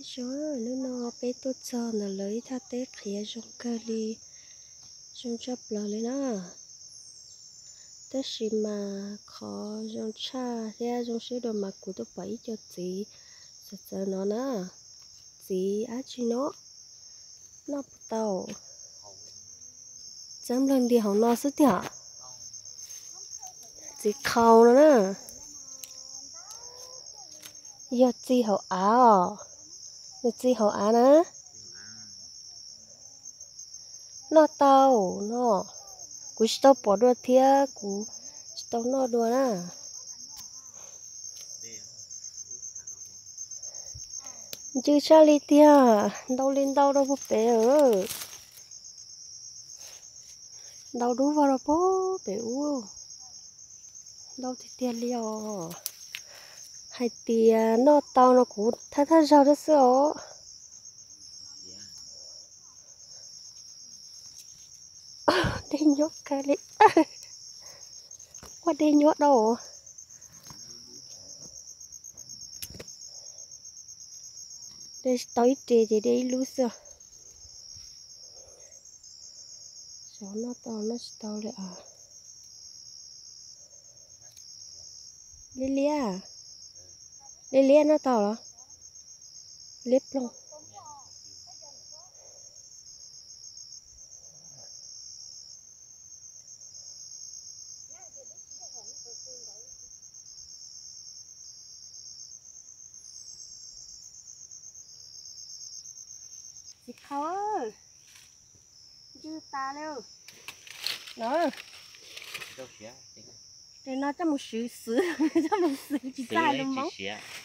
Zoo, hnub no peb tuaj txog ntawm lawv ib thaj teb qhiav zoo kawg li, zoo tshaj plaws li na. Tab sis mas qhov zoo tshaj thiab zoo siab dua mas kuv tuaj pom ib co txiv txawv txawv no na. Txiv dab tsi no? Noj puas tau? Txawb nplawg nti hauv no xwb tiag. Txiv khau no na. Yog txiv hauv av os. Nws txiv hauv av na. Noj tau no. Kuv tsis tau pom dua thiab kuv tsis tau noj dua na. Ncw tshaj li tiag, ntau li ntau rau puag pem. Ntau dub vog rau puag pem ub. Ntau tiag tiag li os. Hais tias noj tau no kuv thaj thaj zaug thiab xwb os. Dej nyuab kawg li. Ua dej nyuab dau. Dej tau ib re ces dej ib lub xwb. Xyov noj tau noj tsis tau li os. Liab liab, liab liab noj tau los? Liab ploog. Txiv khau, ncw tas li. No, tes no coj mus swv xwb, coj mus xwv tsis txaj hais lus Hmoob,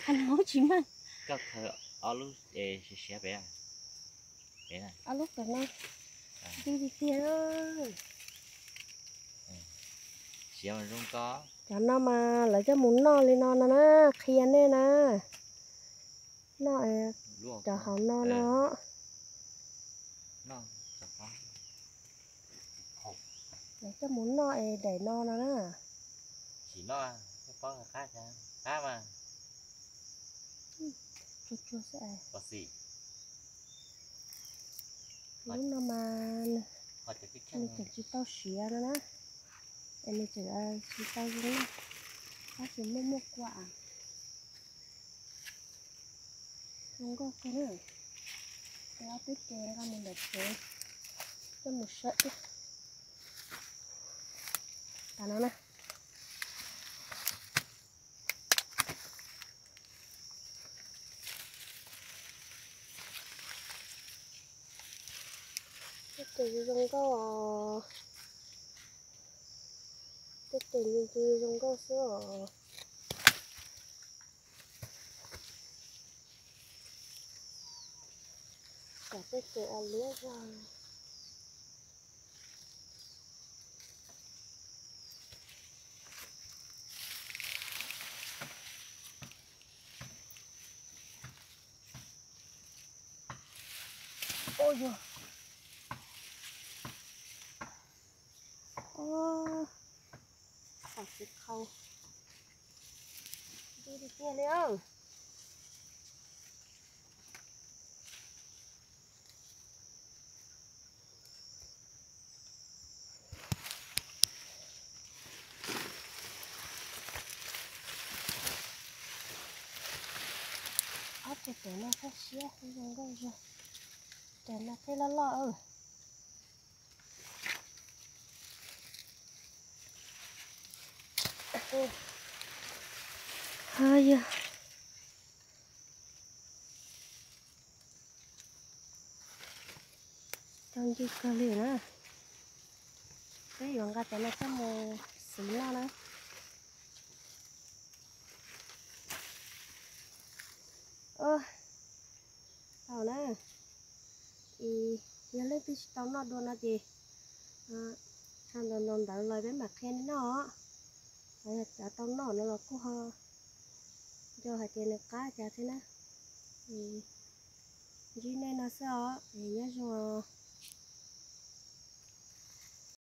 hais lus Hmoob tsis meej. Ob lub pem no, ncw tiag tiag. Cov no mas lawv coj mus noj li no no na, qhia nej na. Noj cov hauv no no. Lawv coj mus noj es daim no no na. Lub no mas nws tseem tsis tau siav no na, es nws tseem tsis tau zoo, tab sis muaj muaj kua. Zoo nkauj kawg na. Ces ob peb tes nqa mus ntawm tsev coj mus sawb thiab. Tas no na. Tej tes zoo nkauj os. Tej tes ncw ncw zoo nkauj xwb os. Tsam tej tes liab zog. Ua yog, ua, qhov txiv khau ncw tiag tiag li. Ob tes no thaj siab zoo nkauj zog. Tes no tej loj loj. Yog tau ncw kawg li na. Peb yuav nqa cov no coj mus xwv noj na. Tau na. Yog leej twg tsis tau noj dua no ces tha ntaus ntaus ntawv los peb mam qhia nej noj. Yog cov tau noj no los kuj ho nco hais tias nws qab cas thiab na. Ntsib nej no xwb os, nyob zoo.